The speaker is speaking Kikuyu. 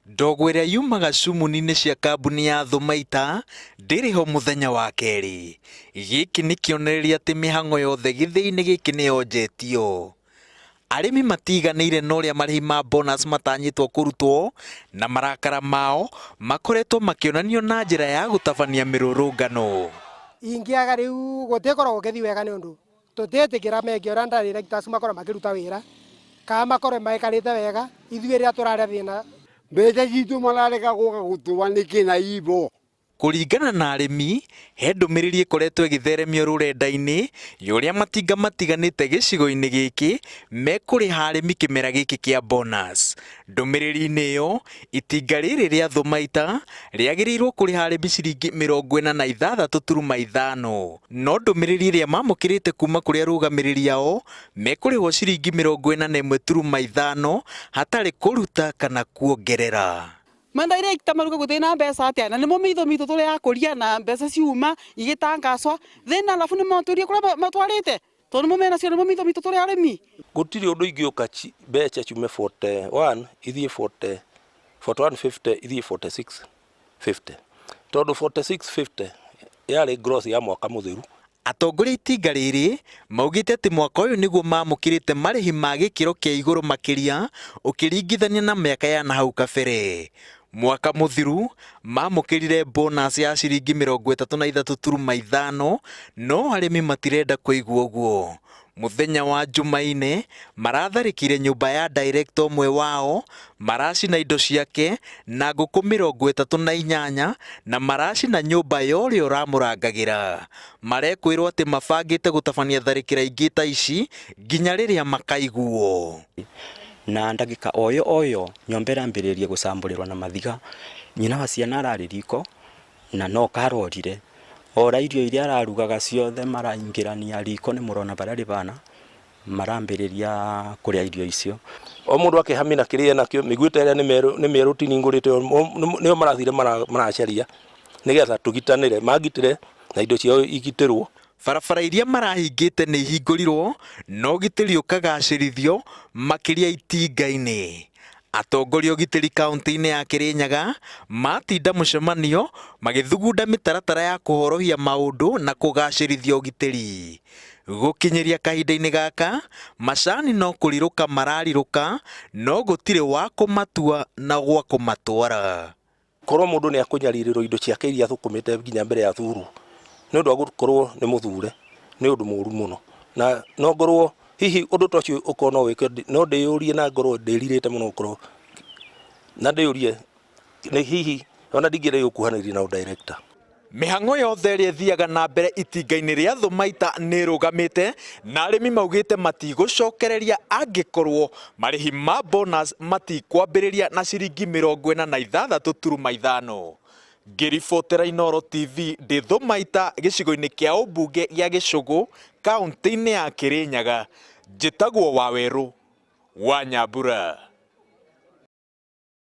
Ndogo ĩrĩa yumaga cumuni-inĩ cia kambuni ya Thũmaita ndĩrĩ ho mũthenya wa kerĩ. Gĩkĩ nĩ kĩonereria atĩ mĩhang'o yothe gĩthĩi-inĩ gĩkĩ nĩ yonjetio. Arĩmi matiganĩire na ũrĩa marĩhi ma bonus matanyĩtwo kũrutwo na marakara mao makoretwo makĩonanio na njĩra ya gũtabania mĩrũrũngano. Ingĩaga rĩu gũtikorwo gũkĩthiĩ wega nĩ ũndũ tũtiĩtĩkĩra meke ũrĩa directors makorwo makĩruta wĩra kana makorwo maikarĩte wega ithuĩ rĩrĩa tũrarĩa thĩna. Mbeca citũ mararega gũka gũtũa nĩkĩ na ibo? Kũringana na arĩmi, he ndũmĩrĩri ĩkoretwo ĩgĩtheremio rũrenda-inĩ ya ũrĩa matinga matiganĩte gĩcigo-inĩ gĩkĩ mekũrĩha arĩmi kĩmera gĩkĩ kĩa bonus. Ndũmĩrĩri-inĩ ĩyo, itinga rĩrĩ rĩa Thũmaita rĩagĩrĩirwo kũrĩha arĩmi ciringi 46.5 no ndũmĩrĩri ĩrĩa mamũkĩrĩte kuma kũrĩ arũgamĩrĩri ao mekũrĩhwo ciringi 41.5 hatarĩ kũruta kana kuongerera. Mandirector maruga guthina mbeca atia na nimo mitho mitũ tũrĩ akũria na mbeca ciuma igĩtangaswa thĩna alafu nĩ matwĩrie kũrĩa matwarĩte tondũ nĩmo menacio nĩmo mitho mitũ tũrĩ arĩmi. Gũtirĩ ũndũ ingĩũka mbeca ciume 41 ithiĩ 40 4150 ithiĩ 4650 tondũ 4650 yarĩ gross ya mwaka mũthiru. Atongoria a itinga rĩrĩ maugĩte atĩ mwaka ũyũ nĩguo mamũkĩrĩte marĩhi ma gĩkĩro kĩa igũrũ makĩria ũkĩringithania na mĩaka ya nahau kabere. Mwaka mũthiru mamũkĩrire bonus ya ciringi 33.5 no arĩmi matirenda kũigua ũguo. Mũthenya wa Jumaine maratharĩkĩire nyũmba ya director ũmwe wao, maracina indo ciake na ngũkũ 38 na maracina nyũmba ya ũrĩa ũramũrangagĩra. Marekwĩrwo atĩ mabangĩte gũtabania tharĩkĩra ingĩ ta ici nginya rĩrĩa makaiguo. Na ndagĩka o ĩyo o ĩyo nyũmba ĩrambĩrĩria gũcambũrĩrwo na mathiga. Nyina wa ciana ararĩ riko na no karorire. Ora irio iria ararugaga ciothe maraingĩrania riko nĩ mũrona barĩa rĩbana marambĩrĩria kũrĩa irio icio. O mũndũ akĩhamina kĩrĩa enakĩo, mĩguĩ ta ĩrĩa nĩ mĩerũ tini ngũrĩte nĩyo marathire maracaria nĩgetha tũgitanĩre, mangitĩre na indo ciao igitĩrwo. Barabara iria marahingĩte nĩ ihingũrirwo na ũgitĩri ũkagacĩrithio makĩria itinga-inĩ. Atongoria ũgitĩri kaunti-inĩ ya Kirinyaga matinda mũcemanio magĩthugunda mĩtaratara ya kũhorohia maũndũ na kũgacĩrithia ũgitĩri. Gũkinyĩria kahinda-inĩ gaka, macani no kũrirũka mararirũka no gũtirĩ wa kũmatua na gwa kũmatwara. Korwo mũndũ nĩ akũnyarirĩrwo indo ciake iria athũkũmĩte nginya mbere ya thurwo nĩ ũndũ wa gũkorwo nĩ mũthure nĩ ũndũ mũru mũno, na no ngorwo hihi ũndũ ta ũcio ũkorwo no wĩke no ndĩyũrie na ngorwo ndĩrirĩte mũno gũkorwo na ndĩyũrie nĩ hihi ona ndingĩenda gũkuhanĩrĩria na director. Mĩhang'o yothe ĩrĩa ĩthiaga na mbere itinga-inĩ rĩa Thũmaita nĩ ĩrũgamĩte na arĩmi maugĩte matigũcokereria angĩkorwo marĩhi ma bonus matikwambĩrĩria na ciringi 46.5. Ngĩribotera Inooro TV ndĩ Thũmaita gĩcigo-inĩ kĩa ũmbunge gĩa Gĩcũgũ kaũntĩ-inĩ ya Kĩrĩnyaga, njĩtagwo Wawerũ wa Nyambura.